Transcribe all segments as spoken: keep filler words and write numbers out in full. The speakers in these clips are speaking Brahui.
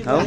ہاں۔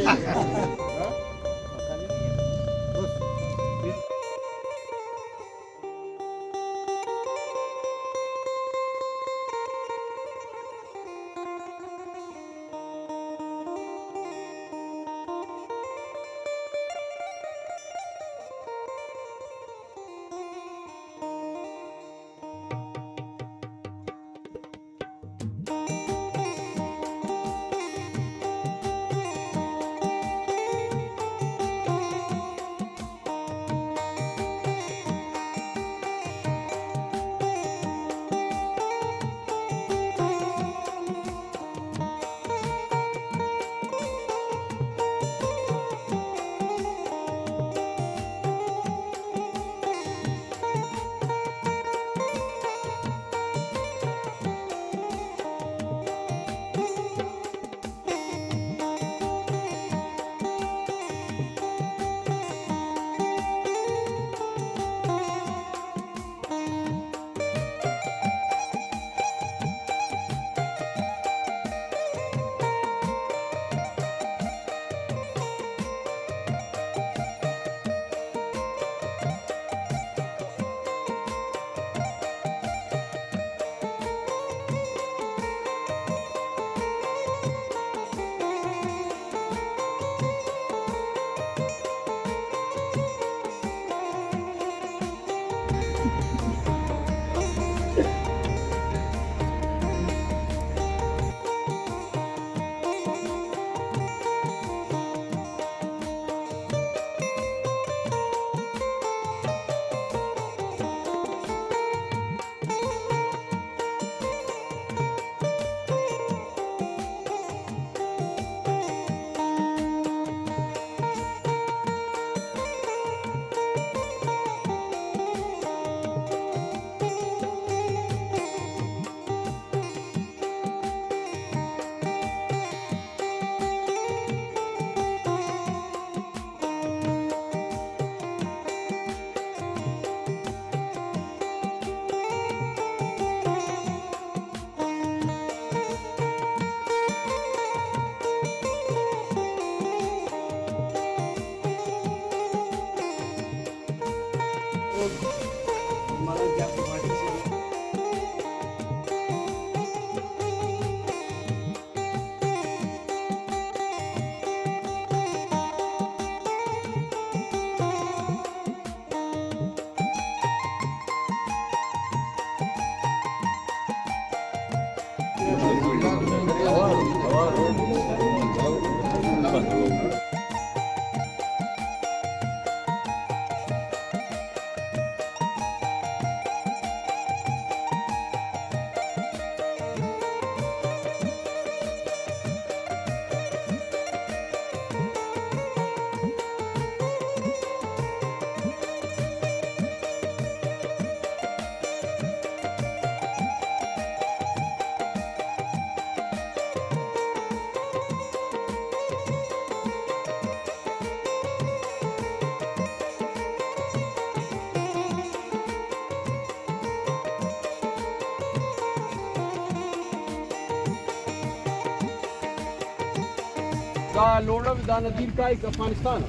دا لوڑو، دانا دیر کائک افغانستان۔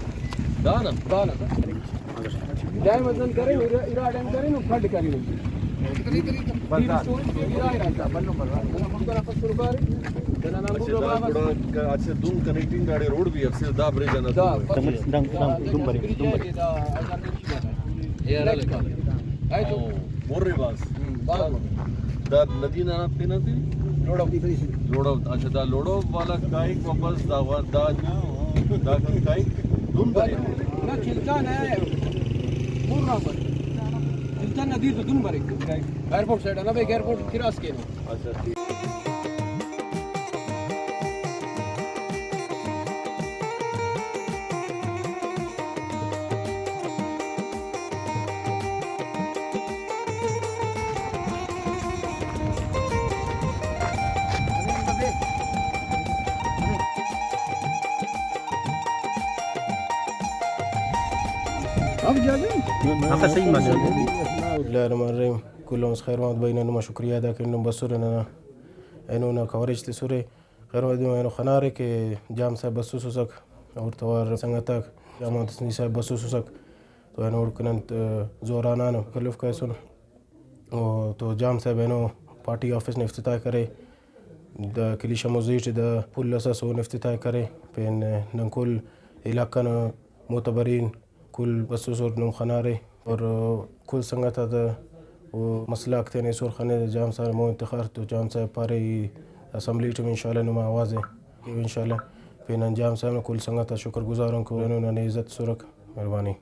دانا؟ دانا۔ ڈیم اس نن کرینو، ارا، ارا ڈیم کرینو، فلڈ کرینو۔ دیر اسٹوریج کے بھی راہ رہتا۔ اچھا، دا گڑا اچھا، دن کنیکٹنگ داڑے روڈ بھی افسر دا بریج آنا دا دن۔ دن، دن، دن بریک، دن بریک۔ دا، دا، دا، دا، دا، دا، دا، دا، دا، دا، مورے بھاز۔ ہم، بھاز مورے۔ دا ندی نا پن آتے؟ لوڑو۔ لوڑو۔ اچھا، دا لوڑو والا کائک واپس دا وا-، دا، دا کائک دن بریک۔ نہ، چلتان ہے۔ مور نا بر۔ چلتان ندی تو دن بریک۔ ایئرپورٹ سائیڈ آ نا، بھائی، ایئرپورٹ کراس کینو۔ اچھا، ٹھیک۔ بسم اللہ الرحمن الرحیم۔ کل آن خیر محمد بھائی نا نما شکریہ ادا کرینن، بسرے ننا اینو نا کوریج تسرے۔ ہر وخت اینو خنارے کہ جام صاحب بسوسسک، اور توار سنگت آک جام تسنی صاحب بسوسسک، تو اینو اوڑکن انت زورانان تکلف کریسن۔ او تو جام صاحب اینو پارٹی آفس نا افتتاح کرے، دا کلی شمو زیٹ دا پل اس اس اون افتتاح کرے، پین نن کل علاقہ نا معتبرین کل بسوسر نم خنارے، اور کل سنگت آتا او مسئلہ آک تینے ایسر خنے۔ جام صاحب مون تخار تو جام صاحب پارے ای اسمبلی ٹی انشاءاللہ نما آواز ءِ کیو انشاءاللہ۔ پین نن جام صاحب نا کل سنگت آ شکر گزار ان کہ اینو ننے عزت تسرک۔ مہربانی۔